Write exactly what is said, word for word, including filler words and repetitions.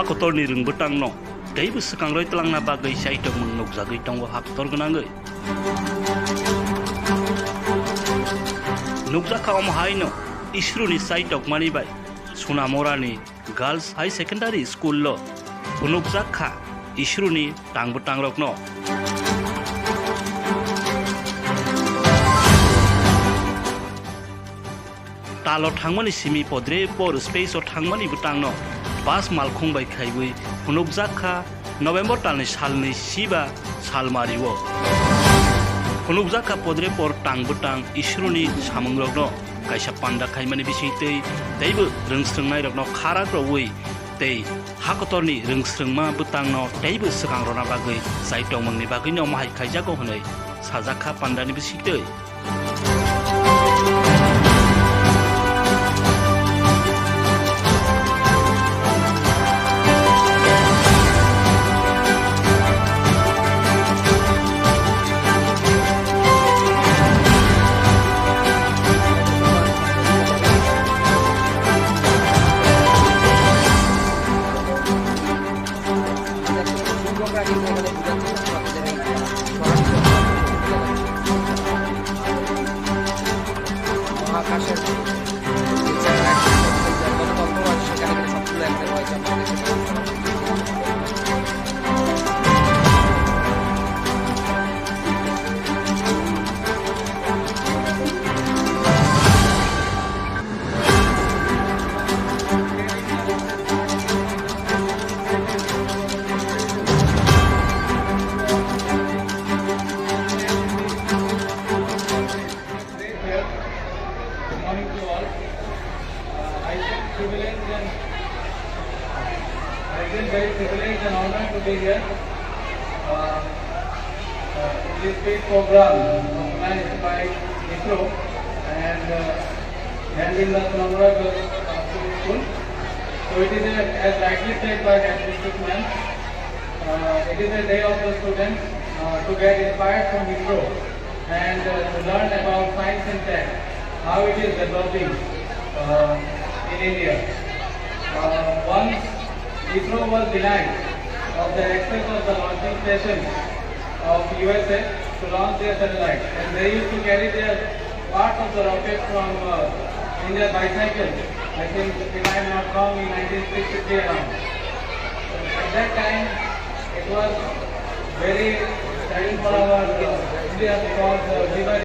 Kotorni rwng bwtangno teibo swkangroi twlangna bagwi chaitokmung nukjagwi tongo ha kotor gwnangwi. Nukjakha omo haino Isroni chaitokmani bai Sunamorani Girls High Secondary School-o phunukjak kha Isroni tang bwtangrokno. Talo thangmani simi podre por space-o thangmani bwtangno bus malkhung bai khaiwi phunukjak kha November talni salni siba salmario. Phunukjak kha podre por tang bwtang Isroni samungrokno kaisa panda khaimani bisingtwi teibo rwngsrwngnairokno kharak rwui tei ha kotorni rwngsrwngma bwtangno teibo swkang rwna bagwi chaitokmungni bagwino omo hai khaijago hwnwi sajak kha pandani bisingtwi. মহাকাশের যে চ্যানেল আছে, সেখানে কিন্তু সবগুলো একটা রয়েছে আমাদের সেখানে। Great health. Good morning to all. Uh, I take privilege and I feel very privileged and honored to be here. Uh, uh, in this big program organized by ISRO and, uh, held in the Sonamora Girls School. So it is a, as rightly said by head mistress ma'am, uh, it is a day of the students, uh, to get inspired from ISRO and, uh, to learn about science and tech, how it is developing, uh, in India. Uh, once ISRO was denied of the access of the launching station of U S A to launch their satellite, and they used to carry their parts of the rocket from, uh, in their bicycle, I think, if I am not wrong, in nineteen sixty-three around. At that time, it was very threatening for our, uh, India because, uh, we were